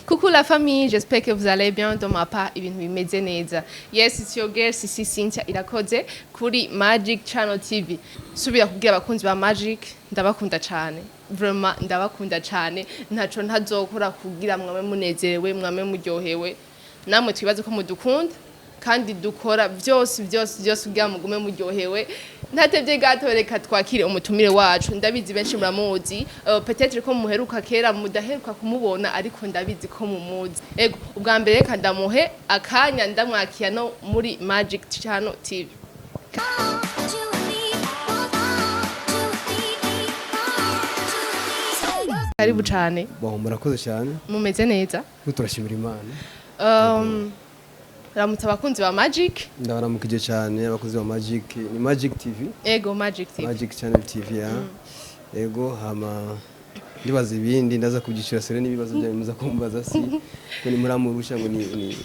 Coucou la famille, j'espère que vous allez bien. De ma part, ibintu bimeze neza. Yes, it's your girl Sisi Cynthia Irakoze kuri Magic Channel TV. Subira kubwira abakunzi ba Magic, ndabakunda cyane. Vraiment ndabakunda cyane. Ntaco ntazokora kugira mwame munezerewe, mwame muryohewe. Namwe twibaze ko mudukunda kandi dukora byose byose byose kugira mugume muryohewe. Ntatevye gato, reka twakire umutumire wacu. Ndabizi benshi muramuzi, peut-être ko muheruka kera mudaheruka kumubona, ariko ndabizi ko mumuzi. Ego, ubwa mbere reka ndamuhe akanya, ndamwakira no muri Magic Channel TV. One, two, three, one, two, three, one, two, three. Karibu cane. Bon, murakoze cyane. Mumeze neza? Kuko turashimira Imana. Ramutse abakunzi ba Magic. Ndabaramukije cyane abakozi ba Magic, ni Magic TV. Ego, Magic TV. Magic Channel TV ya. Ego, hama ndibaza ibindi ndaza kubyicira sere n'ibibazo byanyu muza kumbaza, si ko ni muramurusha ngo ni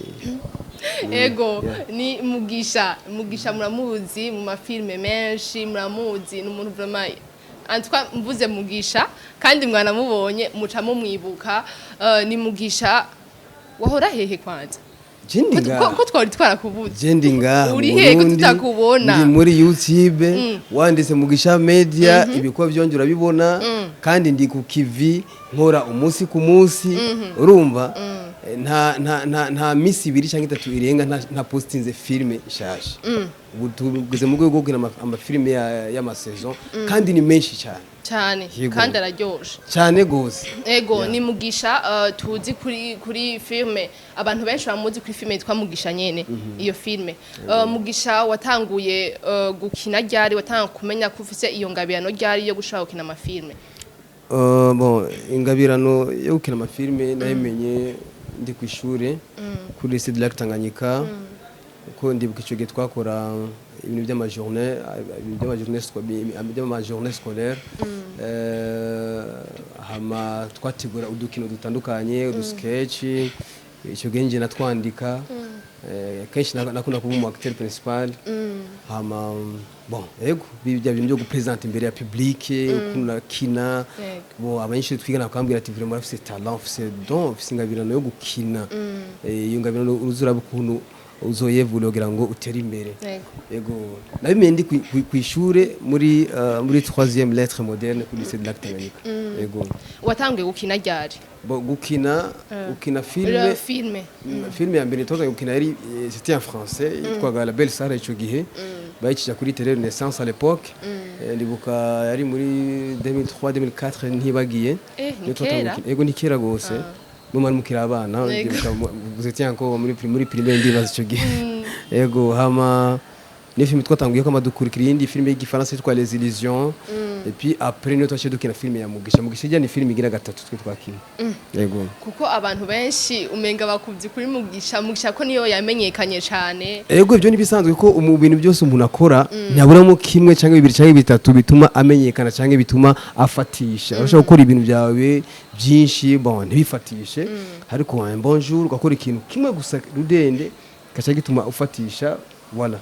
Ego. Yeah. Ni Mugisha. Mugisha muramuzi mu mafilme menshi, muramuzi, ni umuntu vraiment, en tout cas mvuze Mugisha kandi mwanamubonye muca mumwibuka. Ni Mugisha wahora hehe kwanza? Je ndi Ko- ngaha. Ko twari twarakubuze. Je ndi ngaha Uri mu hehe ko Burundi, tutakubona? Ndi muri YouTube, wanditse Mugisha Media, ibikorwa byonje urabibona, kandi ndi ku kivi nkora umunsi ku munsi. Urumva, nta misi 2 cyangwa 3 irenga nta postinze filme nshasha. Ubu tugeze mu rwego rwo gukina amafilme y'amasaison kandi ni menshi cyane. Cyane. Yego. Kandi araryoshe. Cyane gose. Ego, ni Mugisha, tuzi kuri filme, abantu benshi bamuzi kuri filme yitwa Mugisha nyene. Iyo filme, Mugisha, watanguye gukina ryari? Watanguye kumenya ko ufise iyo ngabirano ryari yo gushobora gukina amafilme? Bon, ingabirano yo gukina amafilme nayimenye ndi ku ishure kuri lycée de Lac Tanganyika, kuko ndibuka icyo gihe twakora ibintu by'amajournée, ibintu by'amajournée scolaire. Hama twategura udukino dutandukanye, udusketch. Icyo gihe njye natwandika. Kenshi nakunda kuba umu acteur principal. Hama bon, ego, bijya bintu byo gupresenta imbere ya public ukuntu nakina. Yego. Bon, abanyeshuri twigana bakambwira ati: "Vraiment urafise talent, ufise don, ufise ingabirano yo gukina. Iyo ngabirano uzuraba ukuntu uzoyevura kugira ngo utere imbere." Yego. Yego, nabimenye ndi kw'ishure muri 3e lettre moderne kuri lycée de Lac Tanganyika. Yego. Watanguye gukina ryari? Bon, gukina filme, filme. Filme ya mbere twatangiye gukina yari c'était en français, yitwaga La Belle Sara. Ico gihe bayicisha kuri Télé Renaissance à l'époque. Ndibuka yari muri 2003, 2004, ntibagiye. Ni Niyo twatangiye kera? gukina. Yego, ni kera gose, mwe mwari mukiri abana. Yego. Ndibuka vous étiez encore muri primaire, ndibaza ico gihe. Yego, hama ni filme twatanguye ko amadukurikira iyindi filme y'igifaransa yitwa Les Illusions, et puis après niyo twaciye dukina filme ya Mugisha. Mugisha ijya ni filme igira gatatu twe twakina. Yego. Kuko abantu benshi umenga bakuvye kuri Mugisha. Mugisha ko niyo yamenyekanye cane. Ego, ibyo ni bisanzwe ko mu bintu byose umuntu akora ntihaburamo kimwe cyangwa bibiri cyangwa bitatu bituma amenyekana cyangwa bituma afatisha. Urashobora gukora ibintu byawe byinshi, bon, ntibifatishe, ariko un bon jour ugakora ikintu kimwe gusa rudende gaca gituma ufatisha. Voilà.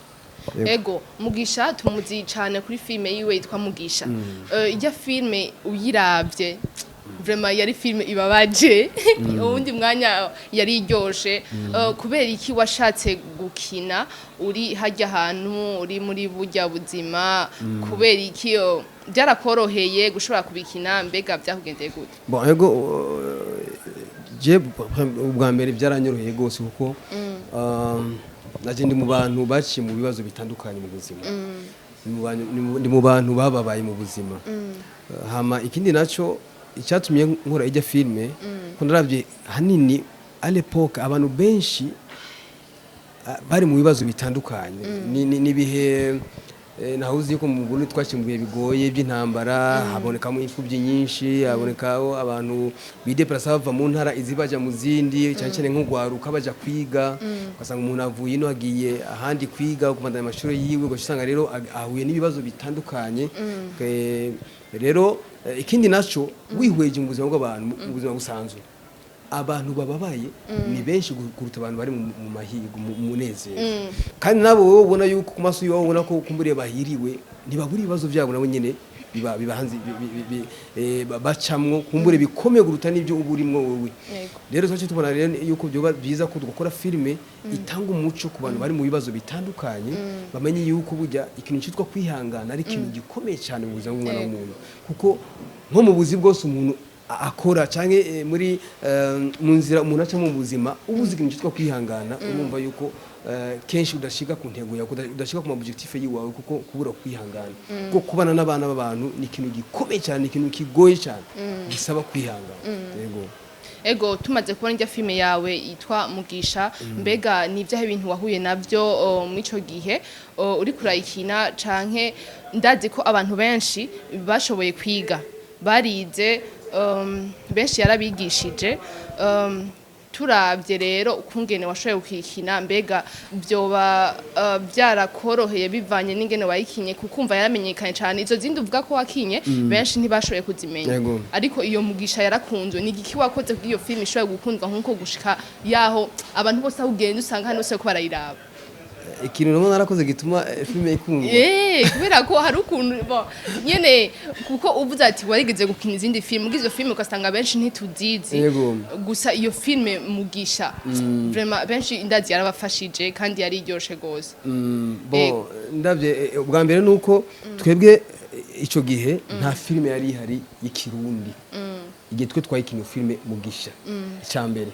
Yego. Ego, Mugisha tumuzi cane kuri filme yiwe yitwa Mugisha. Ijya filme uyiravye, vraiment yari filme ibabaje, uwundi mwanya yari iryoshe. Kubera iki washatse gukina uri hajya ahantu uri muri burya buzima? Kubera iki byarakoroheye gushobora kubikina? Mbega byakugendeye gute? Bon, ego, je ubwa mbere byaranyoroheye rwose kuko naje ndi mu bantu baciye mu bibazo bitandukanye mu buzima. Ndi mu bantu bababaye mu buzima. Hama ikindi naco icyatumye nkora ijya filme, ko naravye hanini à l'époque abantu benshi bari mu bibazo bitandukanye. Nibihe nahuzi yuko mu Burundi twaciye mu bihe bigoye by'intambara, habonekamo imfubyi nyinshi, habonekaho abantu bideplasa bava mu ntara izi baja mu zindi, cyane cyane nk'ugwaruka baja kwiga, ugasanga umuntu avuye ino agiye ahandi kwiga kubandanya amashuri yiwe, ugaca usanga rero ahuye n'ibibazo bitandukanye. Rero ikindi naco, wihweje mu buzima bw'abantu, mu buzima busanzwe, abantu bababaye ni benshi kuruta abantu bari mu mahigo, mu munezero. Kandi nabo wowe ubona yuko ku maso yiwe ubona ko kumburiye bahiriwe, ntibabura ibibazo byabo nabo nyene. biba hanze bacamwo kumbure bikomeye guruta n'ibyo uba urimwo wowe. Rero twace tubona rero yuko byoba byiza ko dukora filime itanga umuco ku bantu bari mu bibazo bitandukanye, bamenye yuko burya ikintu cyitwa kwihangana ari ikintu gikomeye cyane mu buzima bw'umwana w'umuntu, kuko nko mu buzi bwose umuntu akora canke muri mu nzira umuntu acamo mu buzima, ubuze ikintu cyitwa kwihangana, urumva yuko kenshi udashika ku ntego yawe, udashika ku ma objectif yiwawe, kuko kubura kwihangana, kuko kubana n'abana b'abantu ni ikintu gikomeye cyane, ni ikintu kigoye cyane gisaba kwihangana, yego. Ego, tumaze kubona irya filime yawe yitwa Mugisha, mbega ni ibyahe bintu wahuye navyo muri ico gihe uri kurayikina? Canke ndazi ko abantu benshi bashoboye kwiga, barize, benshi yarabigishije. Turavye rero ukungene washoboye kuyikina, mbega vyoba vyarakoroheye bivanye n'ingene wayikinye? Kukumva yaramenyekanye cane, izo zindi uvuga ko wakinye benshi ntibashoboye kuzimenya. Ariko iyo Mugisha yarakunzwe. Ni igiki wakoze kugira iyo filime ishobore gukundwa nk'uko gushika yaho abantu bose aho ugenda usanga hano hose ko barayiraba? Ikintu nabona narakoze gituma filime ikundwa? Kubera ko hari ukuntu bo nyene, kuko uvuze ati warigeze gukina izindi filime, ugize izo filime ugasanga benshi ntituzizi. Gusa iyo filime Mugisha vraiment benshi ndazi yarabafashije kandi yari iryoshe gose. Bon, ndavye ubwa mbere nuko twebwe ico gihe nta filime yari ihari y'ikirundi. Igihe twe twayikina filime Mugisha, icya mbere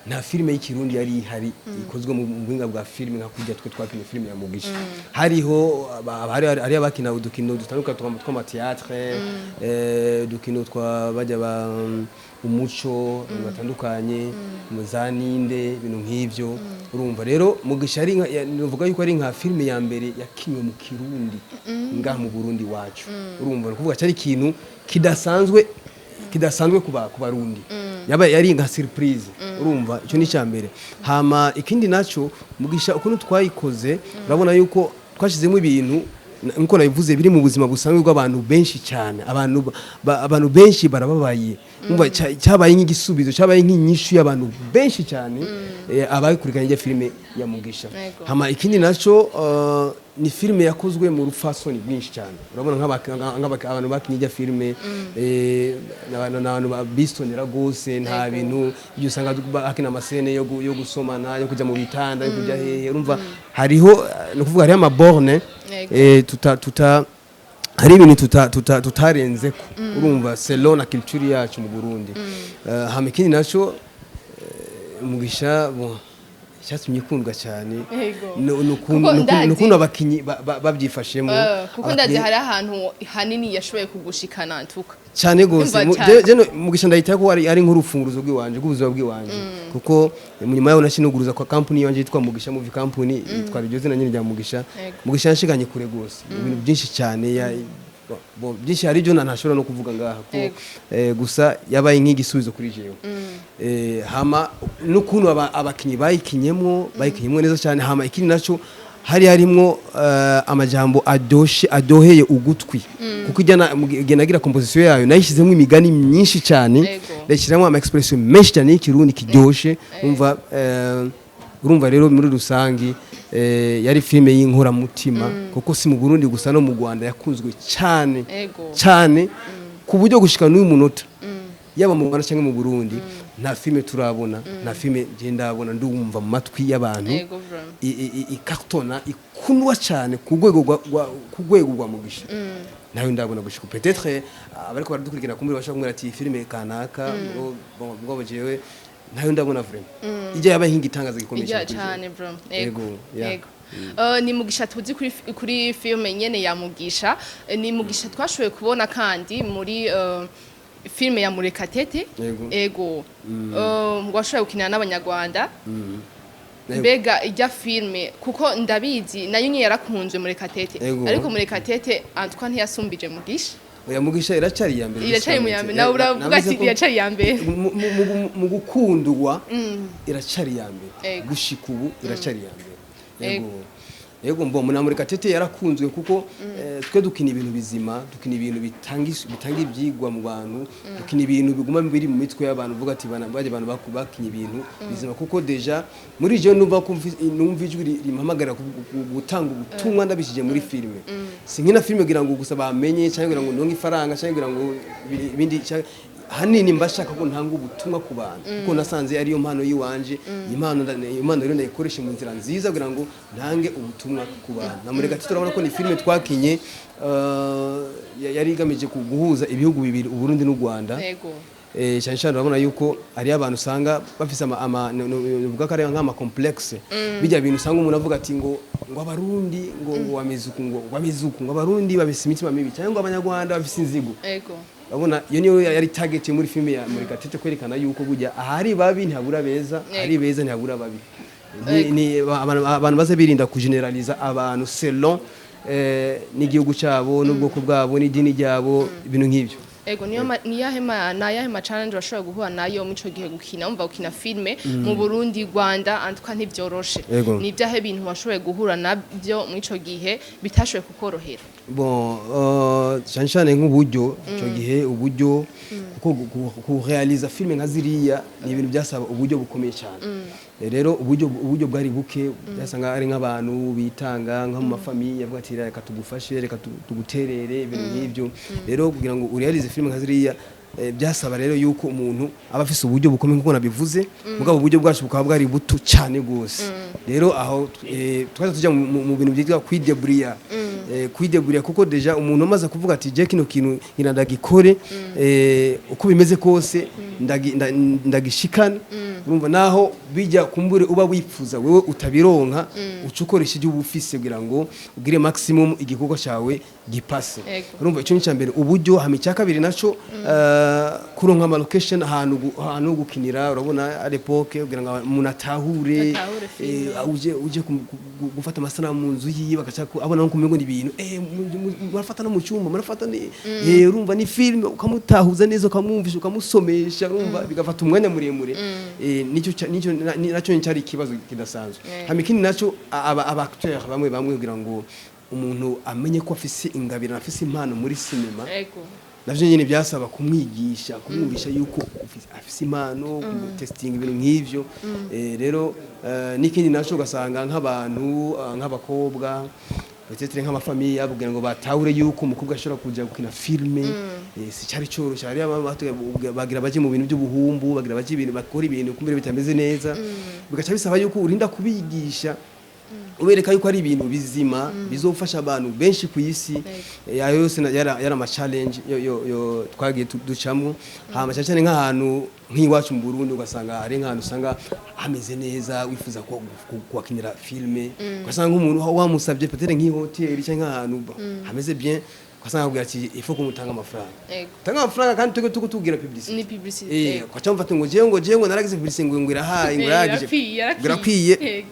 nta filime y'ikirundi yari ihari ikozwe mu buhinga bwa filime nka kurya twe twakina filime ya Mugisha. Hariho hari abakina udukino dutandukanye tw'ama théâtre, udukino twa bajya ba umuco batandukanye mu za ninde, ibintu nk'ivyo. Urumva rero Mugisha ari nuvuga yuko ari nka filime ya mbere yakinywe mu kirundi ngaha mu Burundi wacu. Urumva ni ukuvuga cyari ikintu kidasanzwe kuba ku Barundi, yaba yari nka surprise. Urumva icyo ni icya mbere. Hama ikindi naco, Mugisha ukuntu twayikoze, urabona yuko twashizemo ibintu nkuko nabivuze biri mu buzima busanzwe bw'abantu benshi cyane. Abantu benshi barababaye. Umva cyabaye nk'igisubizo, cyabaye nk'inyishu y'abantu benshi cyane abakurikiranye ijya filime ya Mugisha. Hama ikindi naco, ni filime yakozwe mu rupfasoni bwinshi cyane. Urabona abantu bakinye ijya filime n'abantu bistonera gose. Nta bintu ibyo usanga bakina ama scènes yo gusomana, yo kuja mu bitanda, yo kuja hehe. Urumva hariho ni ukuvuga hariho ama bornes tuta hari ibintu tutarenzeko, urumva, selon la culture yacu mu Burundi. Hama ikindi naco, Mugisha, bon, cyatumye ikundwa cyane Kuko ni ukuntu abakinyi babyifashemo. Kuko ndazi hari ahantu hanini yashoboye kugushikana ntuka. Cyane gose. Umva cyane. Je Mugisha ndayita ko ari nk'urufunguruzo rw'iwanje rw'ubuzima bw'iwanje, kuko mu nyuma yaho nashinuguruza kwa company yanje yitwa Mugisha Movie Company, yitwa iryo zina nyine rya Mugisha. Mugisha yanshiganye kure gose ibintu byinshi cyane bon, byinshi hari ibyo ntashobora no kuvuga ngaha ko gusa yabaye nk'igisubizo kuri jewe. Hama n'ukuntu abakinyi bayikinyemwo neza cyane. Hama ikindi naco, hari harimwo amajambo adoshe adoheye ugutwi, kuko ijya igihe nagira composition yayo nayishyizemo imigani myinshi cyane, ndayishyiramo ama expression menshi cyane y'ikirundi kiryoshe. Umva urumva rero muri rusangi yari filime y'inkoramutima, kuko si mu Burundi gusa, no mu Rwanda yakunzwe cyane cyane, ku buryo gushika n'uyu munota, yaba mu Rwanda cyangwa mu Burundi, nta filime turabona, nta filime nje ndabona ndumva mu matwi y'abantu Vraiment. ikartona ikundwa cyane ku rwego rwa Mugisha. Nayo ndabona gushika peut-être abariko baradukurikira kumbura bashobora kumbwira ati filime kanaka bon, bwo jewe nayo ndabona vraiment ijya yabaye nk'igitangaza gikomeye Ijya cyane kuri jewe. Cyane bro. Yego, yeah. Yego. Ni Mugisha tuzi kuri filme nyene ya Mugisha. Ni Mugisha twashoboye kubona kandi muri filme ya Murekatete. Ego, washoboye gukinana n'abanyarwanda. Mbega ijya filme, kuko ndabizi nayo nyine yarakunzwe Murekatete, ariko Murekatete Antoine ntiyasumbije Mugisha. Oya, Mugisha iracari iya mbere. Iracari mu ya mbere, nawe uravuga Navuze ati ko iracari iya mbere. Mu gukundwa iracari iya mbere. Gushika ubu iracari iya mbere. Yego. Yego, mbo na Murekatete yarakunzwe kuko twe dukina ibintu bizima, dukina ibintu bitanga ibyigwa mu bantu, dukina ibintu biguma biri mu mitwe y'abantu, uvuga ati bana bajya abantu bakinye ibintu bizima, kuko déjà muri je numva ko numva ijwi rimpamagara gutanga ubutumwa ndabishije muri filime. Sinkina filime kugira ngo gusa bamenye, cyangwa kugira ngo ndonke ifaranga, cyangwa kugira ngo ibindi hanini mba shaka ko ntanga ubutumwa ku bantu, kuko nasanze ariyo mpano yiwanje. Impano rero ndayikoresha mu nzira nziza kugira ngo ntange ubutumwa ku bantu. Na Murekatete turabona ko ni filime twakinye yari igamije guhuza ibihugu bibiri, Uburundi n'u Rwanda. Cyane cyane urabona yuko hariyo abantu usanga bafise ama, ama no- no- novuga ko ari nk'ama complexe, bijya bintu usanga umuntu avuga ati ngo Abarundi ngo bameze uku, ngo bameze uku, ngo Abarundi bafise imitima mibi, cyangwa ngo Abanyarwanda bafise inzigo. Urabona iyo niyo yari target muri filime ya Murekatete, kwerekana yuko burya ahari babi ntihabura beza, ahari beza ntihabura babi. Ni abantu baze birinda kugeneraliza abantu selon n'igihugu cyabo n'ubwoko bwabo n'idini ryabo, ibintu nk'ibyo. Ego, niyo niyahe ma nayahe ma challenge washobora guhura nayo mu ico gihe gukina, umva, gukina filme mu Burundi, Rwanda, antuka ntivyoroshe? Ni ibyahe bintu washoboye guhura nabyo mu ico gihe bitashoboye kukorohera? Bon, cyane cyane nk'uburyo icyo gihe, uburyo, kuko kurealiza filime nka ziriya ni ibintu byasaba uburyo bukomeye cyane. Rero uburyo bwari buke, byasanga ari nk'abantu bitanga nko mu ma famille, avuga ati reka tugufashe, reka tuguterere, ibintu nk'ibyo. Rero kugira ngo urealize filime nka ziriya, byasaba rero yuko umuntu aba afise uburyo bukomeye nkuko nabivuze, mugabo uburyo bwacu bukaba bwari buto cyane gose. Rero aho twaza tujya mu bintu byitwa kwideburiya, kwideburiya, kuko déjà umuntu amaze kuvuga ati je kino kintu ngira ndagikore, uko bimeze kose ndagishikana, urumva naho bijya kumbure uba wipfuza wewe utabironka, uca ukoresha ibyo uba ufise kugira ngo ugire maximum igikorwa cyawe gipase. Urumva icyo ni icya mbere, uburyo. Hama icya kabiri naco, kuronka ama location, ahantu ho gukinira. Urabona à l'époque kugira ngo umuntu atahure, Atahure filime. uje gufata amasanamu mu nzu yiwe, bagaca abona nko kumengo ni ibintu murafata no mu cyumba murafata ni urumva ni film, ukamutahuza neza, ukamwumvisha, ukamusomesha, urumva bigafata umwanya muremure. Nicyo nacyo cyari ikibazo kidasanzwe. Hama ikindi naco, aba acteur bamwe bamwe, kugira ngo umuntu amenye ko afise ingabire, afise impano muri cinema, navyo nyene byasaba kumwigisha, kumwumvisha yuko afise impano, kumutestinga, ibintu nk'ivyo. Rero n'ikindi naco, ugasanga nk'abantu, nk'abakobwa, peut-être nk'ama famille, kugira ngo batahure yuko umukobwa ashobora kuja gukina filme, si cyari cyoroshye. Hari bagira baje mu bintu by'ubuhumbu, bagira baje ibintu bakora ibintu kumbere bitameze neza, bigaca bisaba yuko urinda kubigisha, ubereka yuko ari ibintu bizima bizofasha abantu benshi ku isi. Ayo yose yari ama challenge yo twagiye ducamwo. Hama cyane cyane nk'ahantu nk'iwacu mu Burundi, ugasanga hari nk'ahantu usanga hameze neza, wifuza kuhakinira filme, ugasanga nk'umuntu wamusabye peut-être nk'ihoteli cyangwa nk'ahantu hameze bien, ugasanga akubwira ati il faut kumutanga amafaranga. Tanga amafaranga kandi tuko tubwira publicité. Ni publicité. Ugaca wumva ati ngo jewe ngo naragize publicité, ngo irahaye, ngo irahagije, Irakwiye. ngo irakwiye.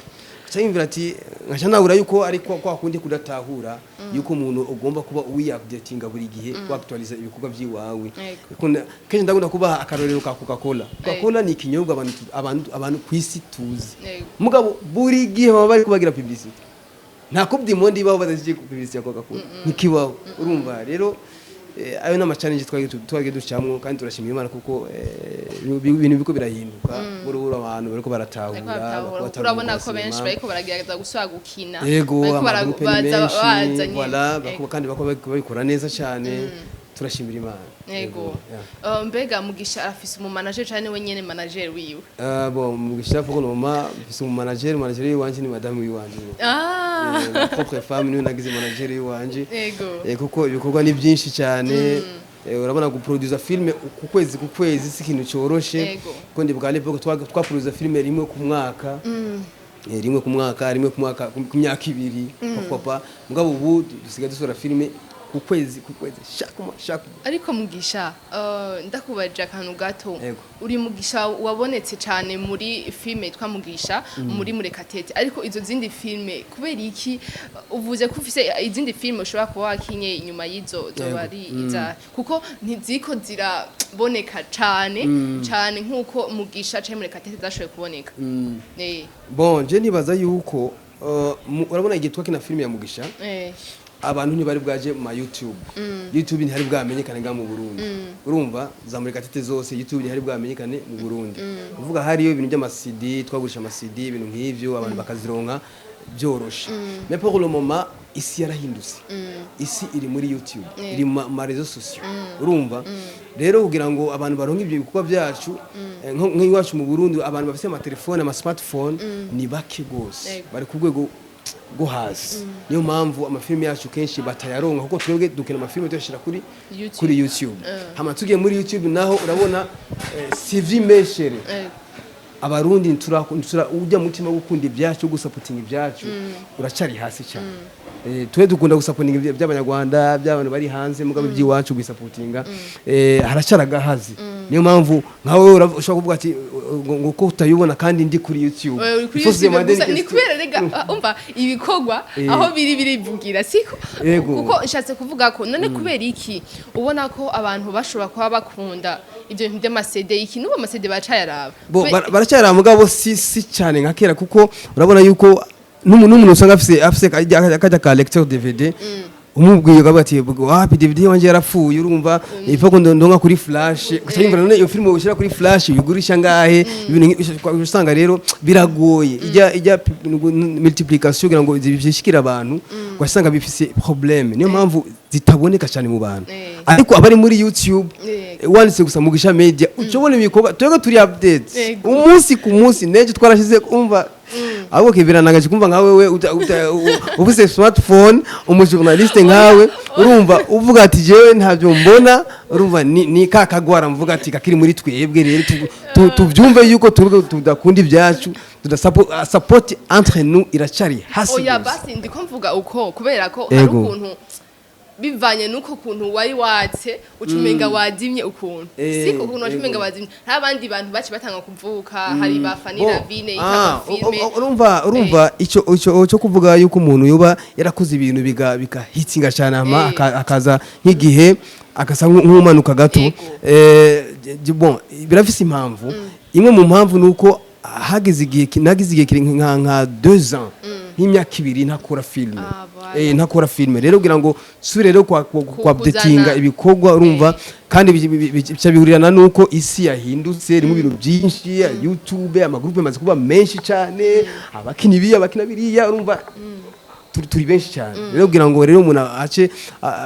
Nca yumvira ati nkaca nabura yuko ari kwa kundi kudatahura yuko umuntu ugomba kuba uwiupdatinga buri gihe, waktualiza ibikorwa by'iwawe. Kenshi ndakunda kubaha akarorero ka Coca-Cola. Coca-Cola ni ikinyobwa abantu ku isi tuzi. Mugabo buri gihe baba bari kubagira publicité, nta coupe du monde ibaho badashyigiye ku publicité ya Coca-Cola, ntikibaho. Urumva rero ayo ni ama challenge twagiye ducamwo, kandi turashimira Imana kuko ibintu biriko birahinduka buhoro buhoro, abantu bariko baratahura. Bariko baratahura, bakaba kuko urabona ko batahura benshi sinema. bariko baragerageza gusubira gukina. Yego, bariko ama groupe ni baza menshi. bazanye. Voilà, kandi bakaba babikora neza cyane, turashimira Imana. Yego. Mbega Mugisha arafise umu manager canke we nyene manager wiwe? Bon, Mugisha pour le moment mfise umu manager. Manager w'iwanje ni madame w'iwanje. Ma propre femme niwe nagize manager w'iwanje. Kuko ibikorwa ni byinshi cyane. Urabona guproduza filme ku kwezi si ikintu cyoroshe. Kuko ndibuka à l'époque twaproduza filme rimwe ku mwaka, rimwe ku mwaka, rimwe ku mwaka, ku myaka 2, pourquoi pas. Mugabo ubu dusigaye dusohora filme ku kwezi, chaque mois, chaque mois. Ariko Mugisha, ndakubajije akantu gato. Yego. Uri Mugisha wabonetse cyane muri filme yitwa Mugisha muri Murekatete, ariko izo zindi filme kubera iki uvuze ko ufise izindi filme ushobora kuba wakinye inyuma y'izo, zoba ari iza kuko ntiziko ziraboneka cane cane nk'uko Mugisha canke Murekatete zashoboye kuboneka? Bon, je nibaza yuko Urabona igihe twakina filime ya Mugisha, abantu ntibari bwaje mu ma YouTube. YouTube ntihari bwamenyekane nga mu Burundi. Urumva za Murekatete zose, YouTube ntihari bwamenyekane mu Burundi. Uvuga hariyo ibintu by'ama CD, twagurisha ama CD, ibintu nk'ivyo, abantu bakazironka byoroshe. Mais pour le moment isi yarahindutse, isi iri muri YouTube, iri mu ma réseaux sociaux. Urumva rero, kugira ngo abantu baronke ibyo bikorwa byacu, nk'iwacu mu Burundi abantu bafite amatelefone, ama smartphone ni bake gose. Bari ku rwego rwo hasi. Niyo mpamvu amafilime yacu kenshi batayaronka, kuko twebwe dukina amafilime tuyashyira kuri YouTube. Kuri YouTube. Hama tugiye muri YouTube naho urabona, si meshere. Abarundi ntura ujya mutima wo gukunda ibyacu, wo gusapotinga ibyacu uracari hasi cyane. Twe dukunda gusapotinga by'abanyarwanda, by'abantu bari hanze, mugabo iby'iwacu gusapotinga haracara agahazi. Niyo mpamvu nkawe ushobora kuvuga ati ngo ko utayibona kandi ndi kuri YouTube. Uri kuri Il faut se YouTube demander gusa une ni question. kubera rega, umva, ibikorwa aho biri birivugira, siko? Yego. Kuko nshatse kuvuga ko none kubera iki ubona ko abantu bashobora kuba bakunda ibyo bintu by'ama CD, iki n'ubu ama CD bacayaraba? Bo baracyari mugabo si cyane nka kera, kuko urabona yuko n'umuntu usanga afise kajya ka lecteur DVD, umubwiye ukavuga ati wapi, DVD wanje yarapfuye, urumva ipfa ko ndonka kuri flash. Ugaca wiyumvira, none iyo filime ushyira kuri flash uyigurisha ngahe? Ibintu usanga rero biragoye, ijya multiplication kugira ngo zishikire abantu, ugasanga bifise problème. Niyo mpamvu zitaboneka cyane mu bantu. Ariko abari muri YouTube, wanditse gusa Mugisha Media, ucobona ibikorwa. Twebwe turi update umunsi ku munsi. Nejo twarashize, umva, ahubwo kibiranagaje kumva nka wewe ufise smartphone, umujournaliste nkawe, urumva uvuga ati jewe ntabyo mbona. Urumva ni ka kagwara mvuga ati kakiri muri twebwe. Rero tuvyumve yuko twebwe tudakunda ibyacu, support entre nous iracari hasi Oya. gose. Basi ndiko mvuga uko kubera ko hari ukuntu bivanye n'uko kuntu wari watse, ucumenga wazimye ukuntu. Siko ukuntu wacumenga wazimye, hari abandi bantu baci batanga kuvuka, hari ba Fanny Bon, Lavine itanga filme. Urumva ico cyo kuvuga yuko umuntu yoba yarakoze ibintu bigahitinga cyane, hama akaza nk'igihe akasa nk'umanuka gato. Bon, birafise impamvu. Imwe mu mpamvu ni uko hageze igihe nagize igihe kiri nka 2 ans, nk'imyaka 2 ntakora filme. Ah, voilà. Ntakora filme rero kugira ngo subire rero kwa updatinga kuzana. ibikorwa, urumva, kandi bica bihurirana nuko isi yahindutse, irimo ibintu byinshi ya YouTube, amagroupe amaze kuba menshi cyane, abakina ibi, abakina biriya, urumva turi benshi cyane. Rero kugira ngo rero umuntu ace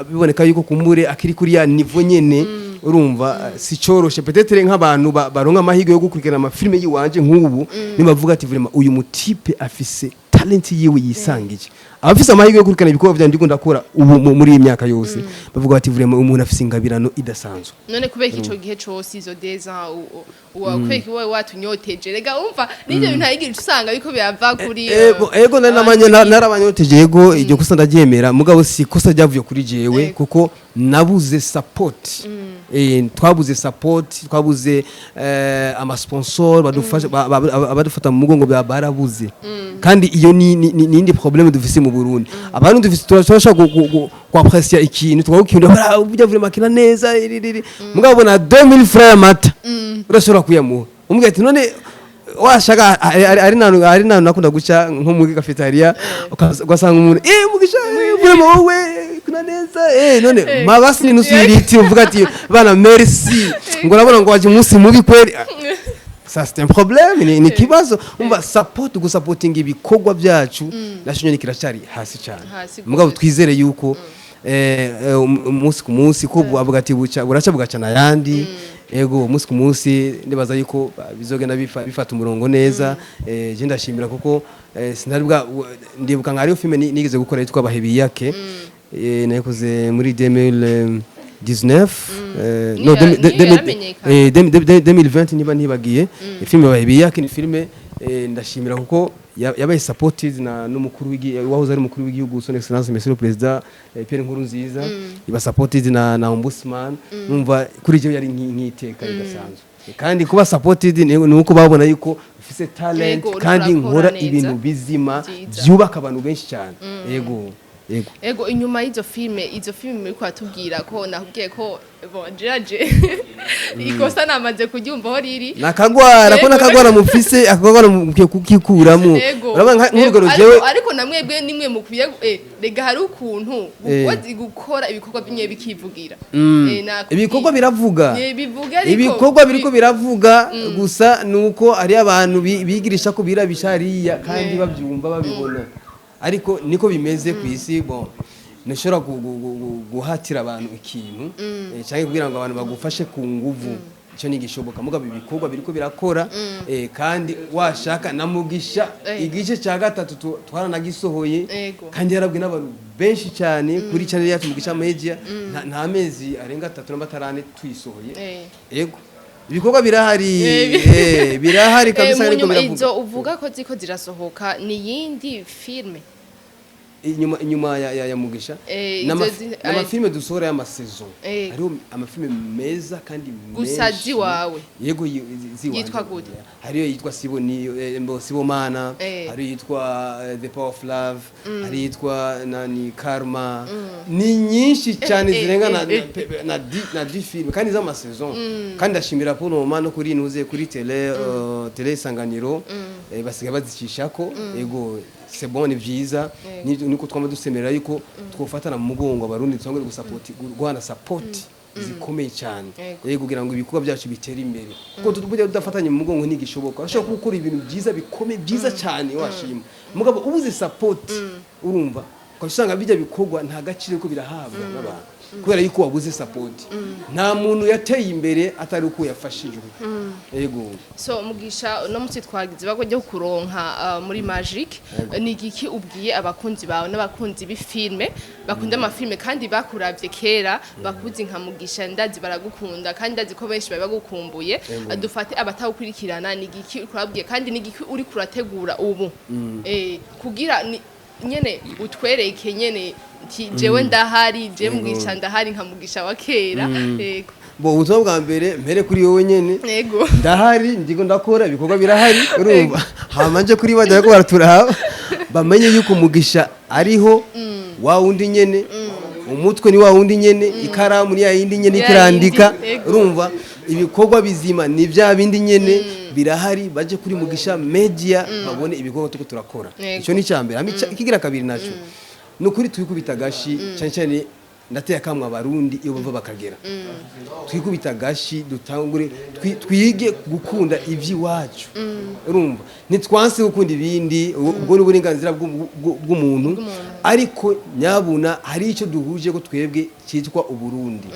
biboneka yuko kumbure akiri kuri ya niveau nyene, urumva si coroshe. Peut-être nk'abantu baronka amahirwe yo gukurikirana amafilme yiwanje nk'ubu, nibavuga ati vraiment uyu mutipe afise talent yiwe yisangije. Abafise amahirwe yo gukurikirana ibikorwa vyanje ndiko ndakora ubu muri iyi myaka yose, bavuga bati vraiment umuntu afise ingabirano idasanzwe. None kubera ico gihe cose, izo deza kubera wowe watunyoteje rega, umva n'ivyo bintu hayigira usanga biriko birava kuri Ego, ego, nari namanye narabanyoteje, ego, iryo kosa ndaryemera, mugabo si kosa ryavuye kuri jewe. Kuko nabuze support, twabuze support, twabuze ama sponsor badufasha, abadufata mu mugongo barabuze. Kandi iyo ni indi problème dufise mu Burundi. Abantu dufise turashobora kwapprécier ikintu, tukagukunda, burya vraiment akina neza iri. Mugabo na 2000 francs y'amata urashobora kuyamuha, umubwira ati none washaka ari nanu nakunda guca nko muri cafetaria, ugasanga umuntu Mugisha, vraiment wowe kuna neza, none mabasi ni nusu y'ilitiro, uvuga ati bana merci, ngo urabona ngo waje umunsi mubi kweli. Ça c'est un problème, ni kibazo. Umva, support, gusapotinga ibikorwa byacu nasho nyene kiracari hasi cyane. Hasi Mugabo gose. twizere yuko umunsi ku munsi ko avuga ati buca buraca bugacana ayandi. Ego, umunsi ku munsi ndibaza yuko bizogenda bifata umurongo neza. Je ndashimira kuko sinari bwa ndibuka nka hariyo filme nigeze gukora yitwa Bahebiyake, nayikoze muri 2019, no, Niyo niyo yaramenyekana. 2020 niba ntibagiye. Filme Bahebiyake ni filme, ndashimira kuko yabaye supported na n'umukuru w'igihugu, wahoze ari umukuru w'igihugu, son excellence monsieur le président Pierre Nkurunziza, iba supported na ombudsman. Numva kuri je yari nk'iteka ridasanzwe. Kandi kuba supported ni uko babona yuko ufise talent Yego, uriko kandi urakora nkora neza. ibintu bizima Vyiza. byubaka abantu benshi cyane. Yego. Yego. Ego, inyuma y'izo filme, izo filme muri kwatubwira ko nakubwiye ko bon, jeje ikosa namaze kuryumva aho riri. Nakagwara ko Yego. nakagwara mufise, akagwara mukwiye kukikuramo. Ego. Urabona nk'urugero Ego, jewe ariko namwebwe nimwe mukwiye rega hari ukuntu gukora ibikorwa bimwe bikivugira. Nakubwiye. Ibikorwa biravuga. Bivuga ariko Ibikorwa biriko biravuga, gusa nuko ari abantu bigirisha ko birabisha hariya kandi babyumva, babibona, ariko niko bimeze ku isi. Bon, ntushobora guhatira abantu ikintu canke kugira ngo abantu bagufashe ku nguvu, icyo ni igishoboka. Mugabo ibikorwa biriko birakora, kandi washaka na Mugisha igice cya gatatu twaranagisohoye kandi yarabwe n'abantu benshi cyane kuri channel yacu Mugisha Media. Nta mezi arenga 3 n'abatarane tuyisohoye. Yego, ibikorwa birahari. Birahari kabisa, Mu ariko nyuma biravuga. Izo uvuga ko ziko zirasohoka ni yindi filme? Inyuma ya Mugisha n'amafilme dusohora y'amasaison, hariho amafilme meza kandi Gusa menshi. ziwawe? Yego, ziwanje. Yitwa gute? Hariyo yitwa Sibo ni mbo Sibomana, hariyo yitwa The Power of Love, hariyo yitwa nani, Karma, ni nyinshi cyane zirenga na 10 films kandi z'amasaison. Kandi ndashimira pour le moment no kuri nuze kuri télé Isanganiro, basigaye bazicishako. Yego, c'est bon, ni vyiza. Niko twama dusemerera yuko twofatana mu mugongo Abarundi, twangure gusupport, guhana support zikomeye cyane. Yego, kugira ngo ibikorwa byacu bitere imbere, kuko burya tudafatanye mu mugongo ntigishoboka. Urashobora gukora ibintu byiza bikomeye, byiza cyane washima, mugabo ubuze support, urumva ukaba usanga bijya bikorwa nta gaciro ko birahabwa n'abantu kubera yuko wabuze support. Nta muntu yateye imbere atari uko yafashijwe. Yego. So Mugisha, uno munsi twagize ibagwa ryo kuronka muri Magic. Ni igiki ubwiye abakunzi bawe n'abakunzi b'ifilme, bakunda amafilme kandi bakuravye kera, bakuzi nka Mugisha? Ndazi baragukunda kandi ndazi ko benshi bari bagukumbuye. Dufate abatawukurikirana, ni igiki uriko urabwiye kandi ni igiki uri kurategura ubu kugira nyene utwereke nyene nti jewe ndahari, je Mugisha ndahari nka Mugisha wa kera? Yego. Bo, ubutumwa bwa mbere mpere kuri wowe nyene. Ndahari, ndiko ndakora, ibikorwa birahari, urumva. Hama nje kuri bajya ko baraturaba, bamenye yuko Mugisha ariho, wa wundi nyene, umutwe ni wa wundi nyene, ikaramu ni ya yindi nyene Ya ikirandika. yindi, yego. Urumva, ibikorwa bizima ni bya bindi nyene birahari. Baje kuri Mugisha Media babone ibikorwa tuko turakora. Icyo ni icya mbere. Hama ikigira kabiri naco ni ukuri twikubita agashi, cyane cyane ndateye akamwe Abarundi iyo bava bakagera, twikubita agashi, dutangure twige gukunda iby'iwacu. Urumva, ntitwanse gukunda ibindi, ubwo ni uburenganzira bw'umuntu, ariko nyabuna hari icyo duhuje ko twebwe cyitwa Uburundi.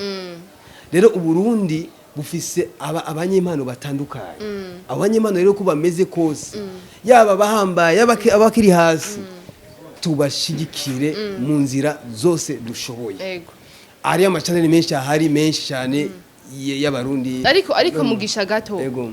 Rero Uburundi bufise abanyempano batandukanye. Abo banyempano rero uko bameze kose, yaba abahambaye, yaba abakiri hasi, tubashigikire mu nzira zose dushoboye. Hariyo amachanel menshi ahari, menshi cyane y'Abarundi. Ariko Mugisha, gato. Yego.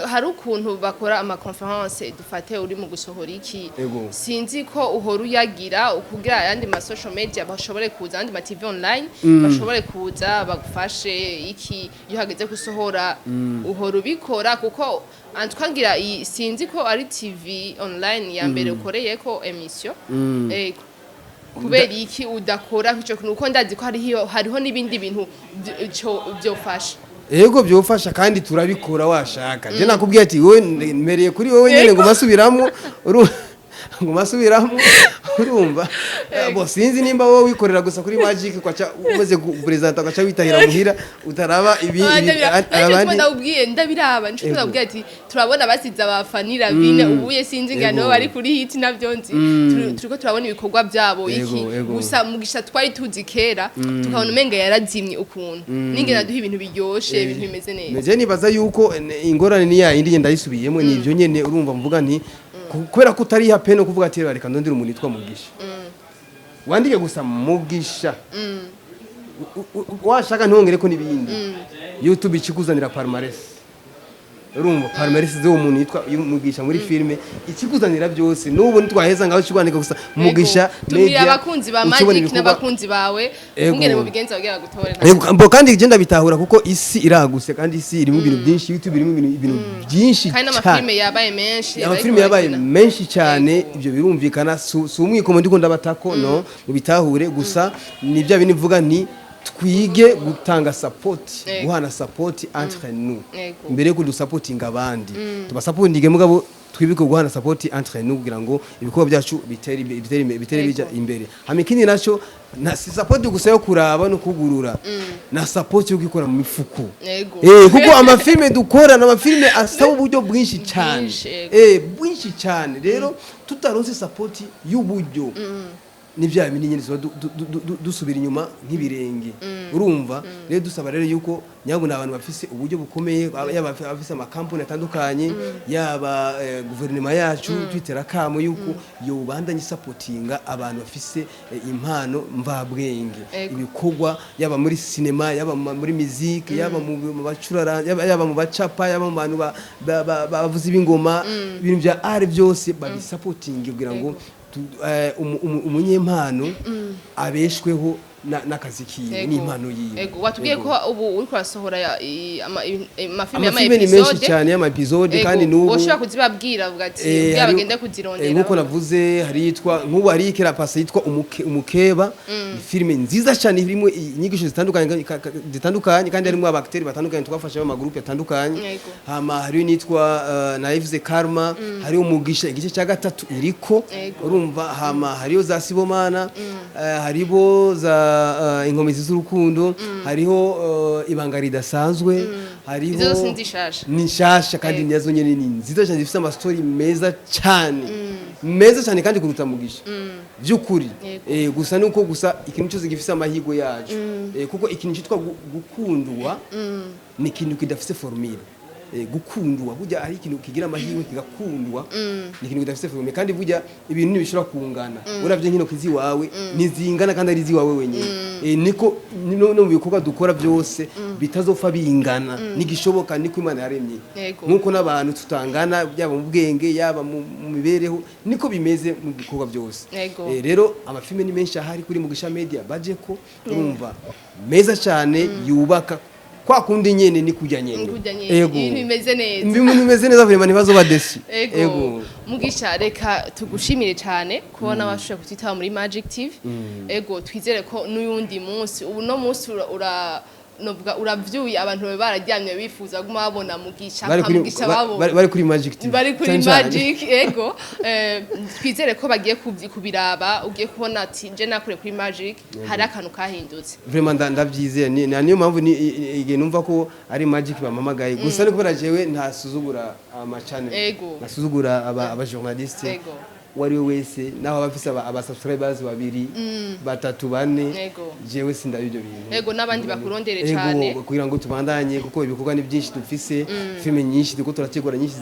Hari ukuntu bakora ama conférence, dufate uri mu gusohora iki, sinzi ko uhora uyagira kugira ayandi ma social media bashobore kuza, ayandi ma TV online bashobore kuza bagufashe iki iyo hageze gusohora. Uhora ubikora? Kuko antwangira sinzi ko ari TV online ya mbere ukoreye ko émission. Ego. Kubera iki udakora nk'ico kintu? Kuko ndazi ko hariho n'ibindi bintu vyofasha. Yego, byofasha kandi turabikora washaka. Je nakubwiye ati wowe mpereye kuri wowe nyene ngo masubiramo, ngo masubiramo, urumva. Bo, sinzi nimba wowe wikorera gusa kuri Magic, kwaca umaze gupresenta ugaca witahira muhira, utaraba ibi abandi. Ndabwiye, ndabiraba nico. Ndabwiye ati turabona basize abafanira bine ubuye, sinzi ngano bari kuri hit navyo nzi. Turiko turabona ibikorwa byabo iki. Gusa Mugisha twari tuzi kera tukabona umenga yarazimye ukuntu, ningena duha ibintu biryoshe, ibintu bimeze neza. Meje nibaza yuko ingorane ni ya yindi ndayisubiyemo, ni ibyo nyene. Urumva, mvuga nti kubera ko utariha pene kuvuga ati reka ndondere umuntu yitwa Mugisha, wandike gusa Mugisha, washaka ntongere ko n'ibindi, YouTube ikikuzanira palmarès. Urumva palmarès z'uwo muntu yitwa Mugisha muri filime, ikikuzanira byose. N'ubu ntitwaheza ngaho, kigwandika gusa Mugisha Tumira Media, abakunzi ba ucubona Magic ibikorwa. n'abakunzi bawe Ego. kungene mubigenza kugira gutore. Ego, mbo kandi je ndabitahura kuko isi iraguse kandi isi irimo ibintu byinshi, YouTube irimo ibintu byinshi Kandi cyane. n'amafilime yabaye menshi. Amafilime bariko yabaye barakina. menshi cyane. Ego. Ibyo birumvikana, si umwikomo ndiko ndabatako, no mubitahure. Gusa ni bya bindi mvuga nti twige gutanga support, Ego. guhana support entre nous Ego. mbere yuko dusapotinga abandi. Tubasapotinge, mugabo twibuke guhana support entre nous kugira ngo ibikorwa byacu bitere imbere, bitere imbere, bitere bija imbere. Hama ikindi naco, na si support gusa yo kuraba no kugurura, na support yo gukora mu mifuko. Ego. Kuko amafilme dukora ni amafilme asaba uburyo bwinshi cyane. Bwinshi, ego. Bwinshi cyane. Rero tutaronse support y'uburyo, ni bya bindi nyine tuba dusubira inyuma nk'ibirenge. Urumva rero dusaba rero yuko nyabuna abantu bafise uburyo bukomeye, yaba abafise amakampani atandukanye, yaba guverinoma yacu, twitera kamo yuko yobandanya isapotinga abantu bafise impano mvabwenge, Ego. ibikorwa, yaba muri sinema, yaba muri muziki, yaba mu bacurara, yaba mu bacapa, yaba mu bantu bavuza ibingoma, ibintu bya art byose babisapotinge kugira ngo umunyempano abeshweho n'akazi kiwe Ego. n'impano yiwe. Ego, watubwiye Ego. ko ubu uriko urasohora amafilime. Amafilme ni menshi cyane y'ama episode, kandi n'ubu woshobora kuzibabwira, uvuga ati kugira bagende kuzirondera. Nk'uko navuze, hari yitwa nk'ubu hari ikera pasi yitwa Umukeba. Ni filime nziza cyane irimo inyigisho zitandukanye zitandukanye, kandi harimo aba acteurs batandukanye twafashe mu magroupe atandukanye. Yego. Hama hariyo nitwa Naivuze Karma, hariyo Umugisha igice cya gatatu iriko. Yego. Urumva, hama hariyo za Sibomana, haribo za Inkomezi z'urukundo, hariho Ibanga ridasanzwe, hariho Izo zose ni zishasha. Ni nshasha kandi Yego. nazo nyene ni nziza cyane, zifite amastori meza cyane, meza cyane kandi kuruta Mugisha by'ukuri. Yego. Gusa nuko gusa ikintu cyose gifise amahirwe yacu, kuko ikintu cyitwa gukundwa ni ikintu kidafise formule. Gukundwa burya ari ikintu kigira amahirwe kigakundwa, ni ikintu kidafise formule. Kandi burya ibintu ntibishobora kungana. Uravye nkino kiziwawe ntizingana kandi ari iziwawe wenyine. Niko no mu bikorwa dukora byose bitazopfa bingana, nigishoboka, niko Imana yaremye. Yego. Nkuko n'abantu tutangana, yaba mu bwenge, yaba mu mibereho, niko bimeze mu bikorwa byose. Yego. Rero amafilme ni menshi ahari kuri Mugisha Media, baje ko urumva meza cyane yubaka kwa kundi nyene ni kujya nyene. Kurya nyene. Ego. Ibintu bimeze neza. Ibintu bimeze neza vraiment, ntibazoba déçus. Ego. Mugisha, reka tugushimire cyane kubona washoboye kutwitaba muri Magic TV. Ego, twizere ko n'uyundi munsi, ubu no munsi novuga uravyuye abantu babe bararyamye bifuza guma babona Mugisha, Bari nka kuri Mugisha babo bari kuri Magic TV. Bari kuri Cyane cyane. Magic. Ego. Twizere ko bagiye kubiraba, ugiye kubona ati je nakure kuri Magic hari akantu kahindutse. Vraiment ndabyizeye. Niyo mpamvu igihe numva ko ari Magic bampamagaye gusa ni kubera jewe ntasuzugura ama channel, Ego. nasuzugura aba journaliste Ego. uwo ari we wese, naho aba afise aba subscribers babiri, batatu, bane. Ego. Jewe sindabyo ibyo bintu. Ego, n'abandi bakurondere Ego, cane. kugira ngo tubandanye, kuko ibikorwa ni byinshi, dufise filime nyinshi turiko turategura, nyinshi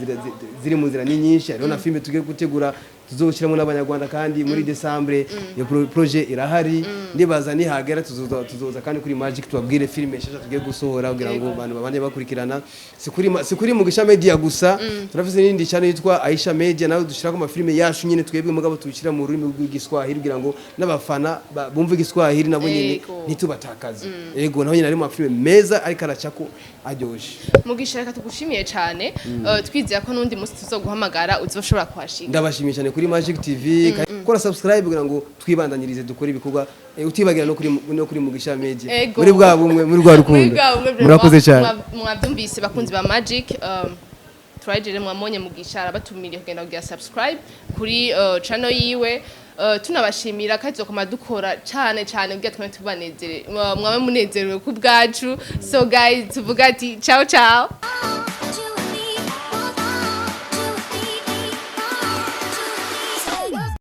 ziri mu nzira, ni nyinshi. Hariho na filime tugiye gutegura tuzoshyiramo n'abanyarwanda kandi muri Decembre. Iyo projet irahari, ndibaza nihagera tuzoza kandi kuri Magic tubabwire filime nshasha tugiye gusohora kugira ngo abantu babandanye bakurikirana. Si kuri Mugisha Media gusa, turafise n'indi channel yitwa Aisha Media, nawe dushirako amafilime yacu nyine twebwe, mugabo tubishyira mu rurimi rw'igiswahili kugira ngo n'abafana bumve igiswahili nabo nyine Ego. ntitubatakaze. Ego, naho nyine ari mu mafilime meza ariko aracako aryoshe. Mugisha, reka tugushimiye cyane. Twizera ko n'undi munsi tuzoguhamagara uzoshobora kuhashika. Ndabashimiye cyane kuri Magic TV. Kora subscribe kugira ngo twibandanyirize dukore ibikorwa, utibagira no kuri Mugisha Media. Ego. Muri bwa bumwe, muri rwa rukundo. Muri bwa bumwe, vraiment. Murakoze cyane. Mwabyumvise bakunzi ba Magic, turayigere mwamonyye Mugisha arabatumiriye kugenda kugira subscribe kuri channel yiwe. Tunabashimira kandi tuzokoma dukora cyane cyane kugira twame tubanezere, mwabe munezerewe ku bwacu. So guys, tuvuga ati ciao ciao.